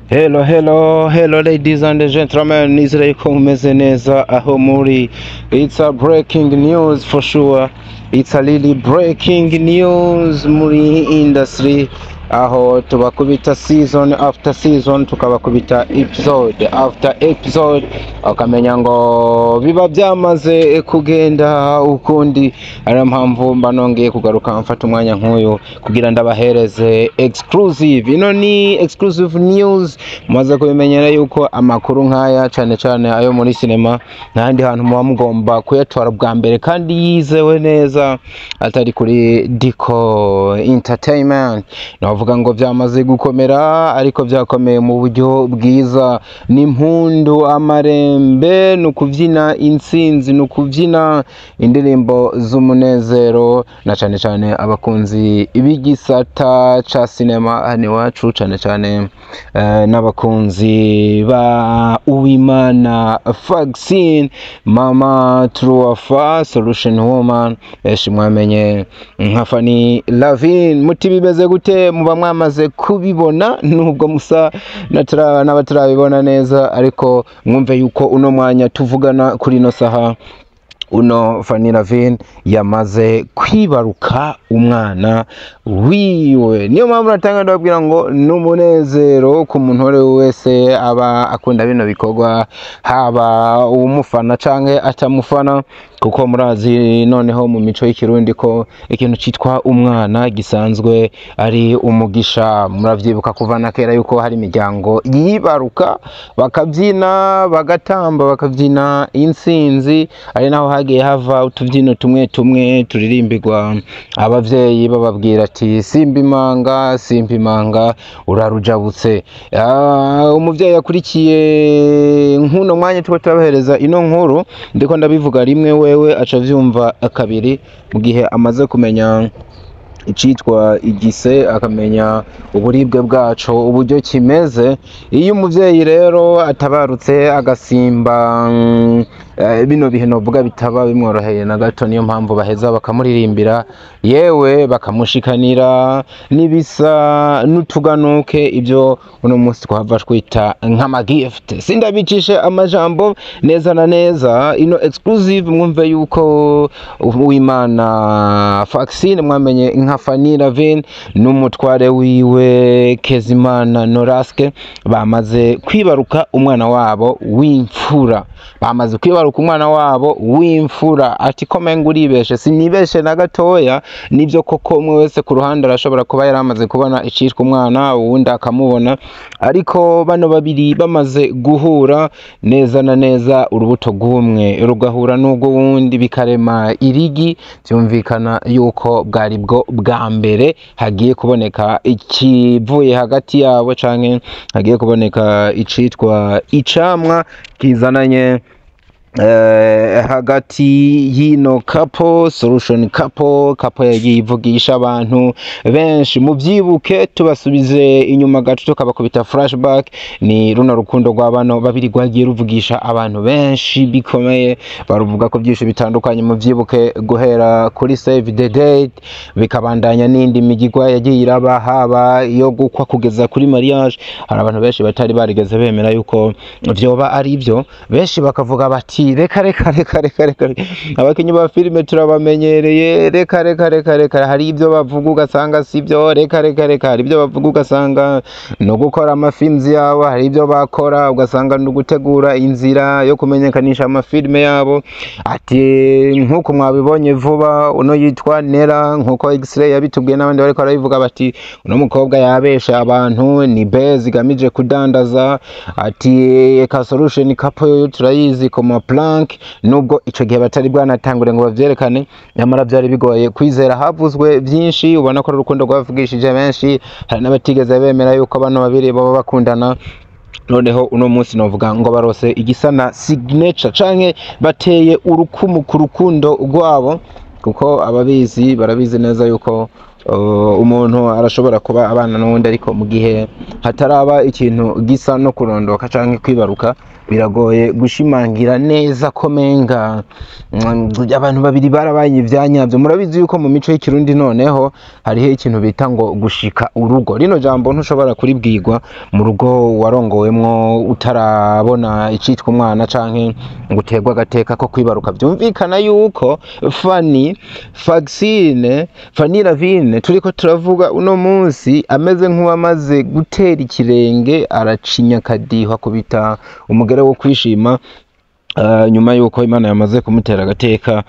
Hello, hello, hello, ladies and gentlemen. Nizere yuko mumeze neza aho muri. It's a breaking news for sure. It's a really breaking news muri industry, aho tubakubita season after season, tukabakubita episode after episode, ukamenya ngo biba byamaze kugenda ukundi. Ariyo mpamvu mba nongeye kugaruka mfata umwanya nk'uyu kugira ndabahereze exclusive. Ino ni exclusive news. Mumaze kubimenyera yuko amakuru nk'aya, cane cane ayo muri cinema, ntahandi hantu muba mugomba kuyatwara bwa mbere kandi yizewe neza atari kuri Dico Entertainment. Navuga ngo byamaze gukomera, ariko byakomeye mu buryo bwiza. Ni impundu, amarembe, ni ukubyina intsinzi, ni ukubyina indirimbo z'umunezero, na cane cane abakunzi b'igisata ca sinema hano iwacu, cane cane n'abakunzi ba Uwimana Francine, Mama Truafa, Solution Woman, benshi mwamenye nka Fanny Lavine. Muti bimeze gute? Muba mwamaze kubibona, nubwo musa n'abatarabibona neza, ariko mwumve yuko uno mwanya tuvugana, kuri ino saha, uno Fanny Lavine yamaze kwibaruka umwana wiwe. Niyo mpamvu natanga ndababwira ngo n'umunezero ku muntu uwo ari we wese aba akunda bino bikorwa, haba uwumufana canke atamufana, kuko murazi noneho mu mico y'Ikirundi ko ikintu citwa umwana gisanzwe ari umugisha. Muravyibuka kuva na kera yuko hari imiryango yibaruka bakabyina, bagatamba, bakabyina intsinzi, ari naho hagiye hava utubyino tumwe tumwe turirimbirwa abavyeyi, bababwira ati: "Simba imanga, simba imanga, urarujabutse." Umuvyeyi yakurikiye nk'uno mwanya tuba turabahereza ino nkuru, ndiko ndabivuga rimwe, wewe aca avyumva kabiri, mu gihe amaze kumenya icitwa igise, akamenya uburibwe bwaco uburyo kimeze. Iyo umuvyeyi rero atabarutse agasimba, bino bihe novuga bitaba bimworoheye na gato. Niyo mpamvu baheza bakamuririmbira, yewe bakamushikanira n'ibisa n'utuganuke, ibyo uno munsi twahava twita nk'amagift. Sindabicishe amajambo, neza na neza ino exclusive, mwumve yuko Uwimana Francine mwamenye nka Fanny Lavine n'umutware wiwe Kezimana Noraske bamaze kwibaruka umwana wabo w'imfura. Bamaze kwibaruka umwana wabo w'imfura. Ati ko menga uribeshe? Sinibeshe na gatoya. Nibyo koko, umwe wese ku ruhande arashobora kuba yaramaze kubona icitwa umwana, uwundi akamubona, ariko bano babiri bamaze guhura neza na neza, urubuto rw'umwe rugahura n'urw'uwundi bikarema irigi, byumvikana yuko bwari bwo bwa mbere hagiye kuboneka ikivuye hagati yabo, canke hagiye kuboneka icitwa icamwa kizananye hagati y'ino couple, Solution Couple, couple yagiye ivugisha abantu benshi. Muvyibuke, tubasubize inyuma gato, tukabakubita flashback, ni runo rukundo rwa bano babiri rwagiye ruvugisha abantu benshi bikomeye, baruvuga ko byinshi bitandukanye. Muvyibuke guhera kuri Save the Date, bikabandanya n'indi migigwa yagiye iraba, haba iyo gukwa kugeza kuri mariage. Hari abantu benshi batari barigeze bemera yuko vyoba ari byo, benshi bakavuga bati: "Reka, reka, reka, reka, reka, abakinyi ba filime turabamenyereye, reka, reka, reka, reka, hari ibyo bavuga ugasanga si byo, reka, reka, reka, hari ibyo bavuga ugasanga no gukora amafilms yabo, hari ibyo bakora ugasanga no gutegura inzira yo kumenyekanisha amafilime yabo." Ati nk'uko mwabibonye vuba, uno yitwa Nera, nk'uko X-Ray yabitubwiye n'abandi bariko barabivuga, bati uno mukobwa yabesha abantu, ni buzz igamije kudandaza. Ati eka, Solution Couple yo turayizi ku ma prank, nubwo ico gihe batari bwanatangure ngo bavyerekane, nyamara byari bigoye kwizera. Havuzwe byinshi, ubona ko ari urukundo rwavugishije benshi, hari n'abatigeze bemera yuko bano babiri baba bakundana. Noneho uno munsi novuga ngo barose igisa na signature, canke bateye urukumu ku rukundo rwabo, kuko ababizi barabizi neza yuko umuntu arashobora kuba abana n'uwundi, ariko mu gihe hataraba ikintu gisa no kurondoka canke kwibaruka. Biragoye gushimangira neza ko menga abantu babiri barabaye ivyanyavyo. Murabizi yuko mu mico y'Ikirundi noneho hariho ikintu bita ngo gushika urugo. Rino jambo ntushobora kuribwirwa mu rugo warongowemwo utarabona icitwa umwana canke ngo uterwe agateka ko kwibaruka. Vyumvikana yuko Fanny Faxine, Fanny Lavine turiko turavuga uno munsi, ameze nk'uwamaze gutera ikirenge, aracinya akadiho, akubita umugere wo kwishima, nyuma yuko Imana yamaze kumutera agateka,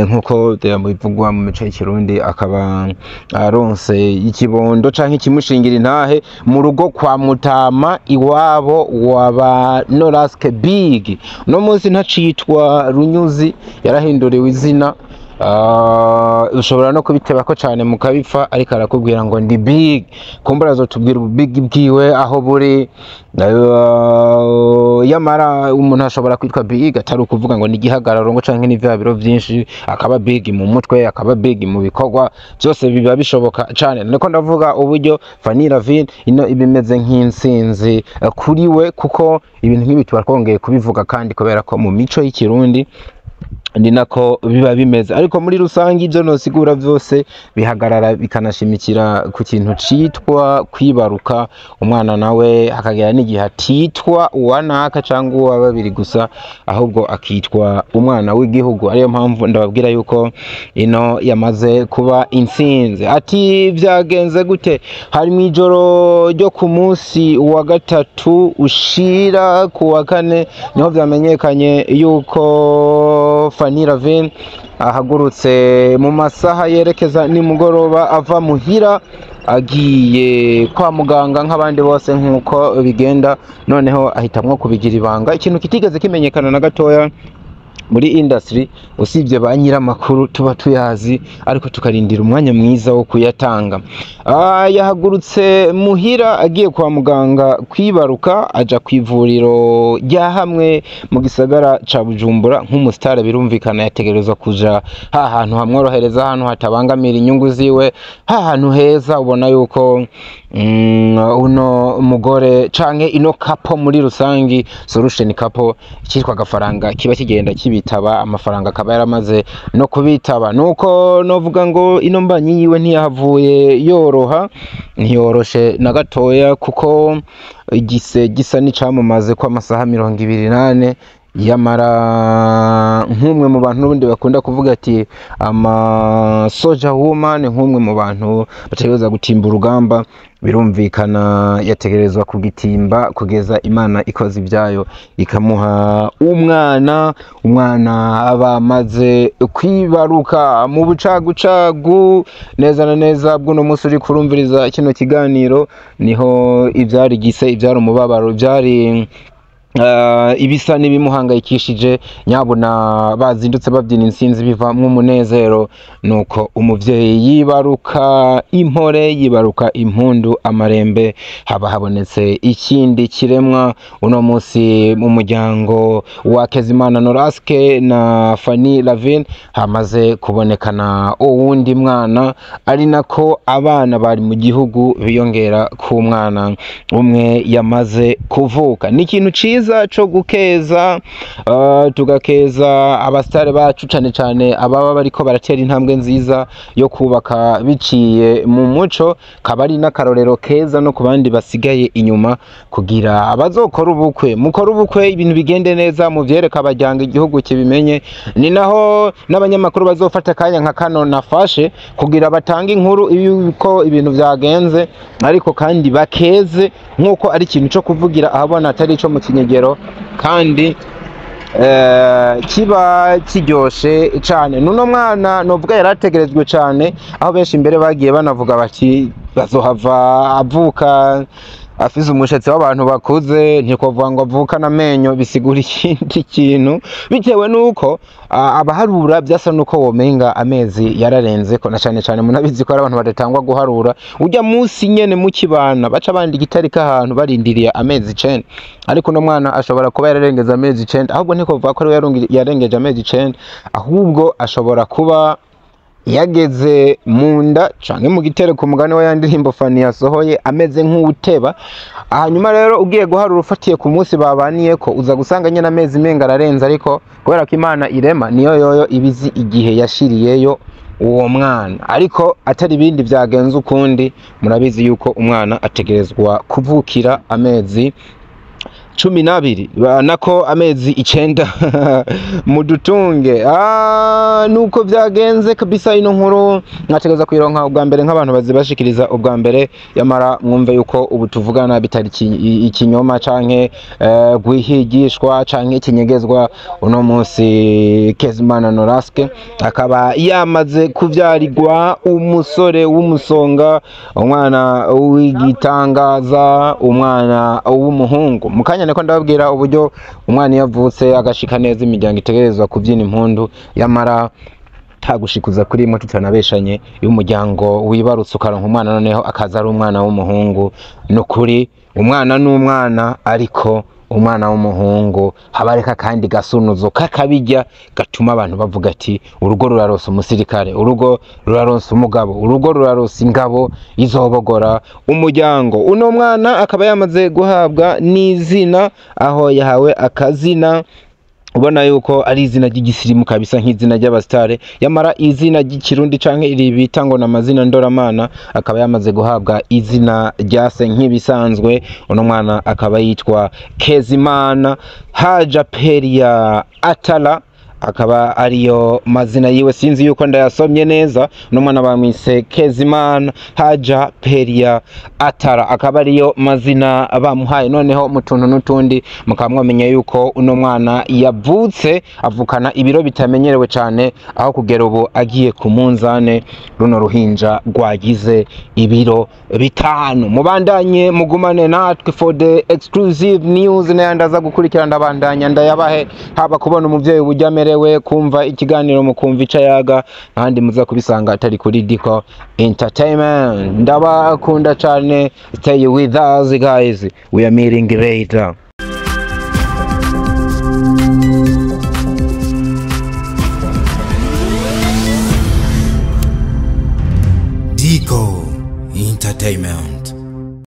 nkuko bivugwa mu mico y'Ikirundi, akaba aronse ikibondo canke ikimushingira intahe mu rugo kwa Mutama iwabo waba Noraske Big. Uno munsi ntacitwa Runyuzi, yarahinduriwe izina. Ushobora no kubitebako cane mukabipfa, ariko arakubwira ngo ndi big. Kumbura azotubwira ububig bwiwe aho buri. Yamara umuntu ashobora kwitwa big atari ukuvuga ngo ni igihagararo ngo canke ni vya biro vyinshi, akaba big mu mutwe, akaba big mu bikorwa, byose biba bishoboka cane. Niko ndavuga uburyo Fanny Lavine ino ibimeze nk'intsinzi kuri we, kuko ibintu nk'ibi tuba twongeye kubivuga kandi kubera ko mu mico y'Ikirundi ni nako biba bimeze. Ariko muri rusange ibyo nosigura byose bihagarara bikanashimikira ku kintu citwa kwibaruka umwana, nawe hakagera n'igihe atitwa uwanaka cyangwa uwa babiri gusa, ahubwo akitwa umwana w'igihugu. Ariyo mpamvu ndababwira yuko ino yamaze kuba intsinzi. Ati byagenze gute? Hari mu ijoro ryo ku munsi wa gatatu ushira ku wa kane niho vyamenyekanye yuko Fanny Lavine ahagurutse mu masaha yerekeza nimugoroba, ava muhira agiye kwa muganga nk'abandi bose nk'uko bigenda. Noneho ahitamwo kubigira ibanga, ikintu kitigeze kimenyekana na gatoya muri industry, usibye ba nyiramakuru tuba tuyazi, ariko tukarindira umwanya mwiza wo kuyatanga. Yahagurutse muhira agiye kwa muganga kwibaruka, aja ku ivuriro rya hamwe mu gisagara ca Bujumbura. Nk'umusitari birumvikana yategerezwa kuja ha hantu hamworohereza, ahantu hatabangamira inyungu ziwe, ha hantu heza. Ubona yuko uno mugore canke ino couple muri rusangi, Solution Couple, cyitwa agafaranga kiba kigenda kibitaba, amafaranga akaba yaramaze no kubitaba. Nuko novuga ngo ino mbanyi yiwe ntiyahavuye yoroha, ntiyoroshe na gatoya, kuko igise gisa n'icamumaze ko amasaha 24. Yamara nk'umwe mu bantu n'ubundi bakunda kuvuga ati ama soldier woman, nk'umwe mu bantu bategerezwa gutimba urugamba, birumvikana yategerezwa kugitimba kugeza Imana ikoze ibyayo ikamuha umwana. Umwana aba amaze kwibaruka mu bucagucagu neza na neza bw'uno munsi uri kurumviriza kino kiganiro, niho ibyari gise, ibyari umubabaro, ibyari ibisa n'ibimuhangayikishije, nyabuna bazindutse babyina intsinzi bivamwo umunezero. Nuko umuvyeyi yibaruka impore, yibaruka impundu amarembe, haba habonetse ikindi kiremwa uno munsi mu muryango wa Kezimana Noraske na Fanny Lavine. Hamaze kubonekana uwundi mwana, ari nako abana bari mu gihugu biyongera ku mwana umwe yamaze kuvuka. Ni ikintu ciza co gukeza, tugakeza abasitari bacu, cane cane ababa bariko baratera intambwe nziza yo kubaka biciye mu muco, kaba ari n'akarorero keza no ku bandi basigaye inyuma, kugira abazokora ubukwe, mukora ubukwe ibintu bigende neza, muvyereka abajyanga, igihugu kibimenye. Ni naho n'abanyamakuru bazofata akanya nka kano nafashe kugira batange inkuru yuko ibintu vyagenze, ariko kandi bakeze nk'uko ari ikintu co kuvugira ahabona, atari ico mu kinyegero, kandi kiba kiryoshe cane. Nuno mwana novuga yarategerejwe cane, aho benshi imbere bagiye banavuga bati bazohava avuka afise umushatsi w'abantu bakuze, ntikovuga ngo avukana amenyo bisigura ikindi kintu, bitewe nuko abaharura byasa nuko womenga amezi yararenzeko. Na cane cane munabizi ko ari abantu badatangwa guharura, ujya munsi nyene mukibana baca bandika itariki ahantu barindiriye amezi 9, ariko uno mwana ashobora kuba yararengeza amezi 9. Ahubwo ntikovuga ko ariwe yarengeje amezi 9, ahubwo ashobora kuba Yageze mu nda canke mu gitereko, mugani wa yandirimbo Fani yasohoye, ameze nk'uwuteba. Hanyuma rero ugiye guharura ufatiye ku munsi babaniye ko, uza gusanga nyene amezi menga ararenze, ariko kubera ko Imana irema niyo yoyo ibizi igihe yashiriyeyo uwo mwana, ariko atari ibindi vyagenze ukundi. Murabizi yuko umwana ategerezwa kuvukira amezi 12, nako amezi 9, mudutunge. Nuko vyagenze kabisa. Ino nkuru mwategereza kuyironka ubwa mbere nk'abantu bazibashikiriza ubwa mbere. Yamara mwumve yuko ubu tuvugana bitari ikinyoma canke guhigishwa canke ikinyegezwa. Uno munsi Kezimana Noraske akaba yamaze kuvyarirwa umusore w'umusonga, umwana w'igitangaza, umwana w'umuhungu. Mukanya niko ndababwira uburyo umwana iyo avutse agashika neza, imiryango itegerezwa kubyina impundu. Yamara tagushikuza kuri imwe, tutanabeshanye, iyo umuryango wibarutse ukaronka umwana, noneho akaza ari umwana w'umuhungu, nukuri umwana n'umwana, ariko umwana w'umuhungu habareka kandi gasunuzo kakabijya gatuma abantu bavuga ati urugo ruraronsa umusirikare, urugo ruraronsa umugabo, urugo ruraronsa ingabo izobogora umuryango. Uno mwana akaba yamaze guhabwa n'izina, aho yahawe akazina ubona yuko ari izina ry'igisirimu kabisa, nk'izina ry'abasitare, yamara izina ry'ikirundi canke iri bita ngo n'amazina ndoramana. Akaba yamaze guhabwa izina rya se nk'ibisanzwe. Uno mwana akaba yitwa Kezimana Haja Peria Atala, akaba ariyo mazina yiwe. Sinzi yuko ndayasomye neza. Uno mwana bamwise Kezimana Haja Peria Atara, akaba ariyo mazina bamuhaye. Noneho mu tuntu n'utundi, mukaba mwamenya yuko uno mwana yavutse avukana ibiro bitamenyerewe cyane, aho kugera ubu agiye ku munzane runo ruhinja rwagize ibiro 5. Mubandanye mugumane natwe for the exclusive news n'ayandi aza gukurikira, ndabandanya ndayabahe, haba kubona umuvyeyi uburyo amerewe, kumva ikiganiro, mukumva ico yaga, ahandi muza kubisanga atari kuri Diko Entertainment. Ndabakunda cyane. Stay with us guys, we are meeting later. Dico Entertainment.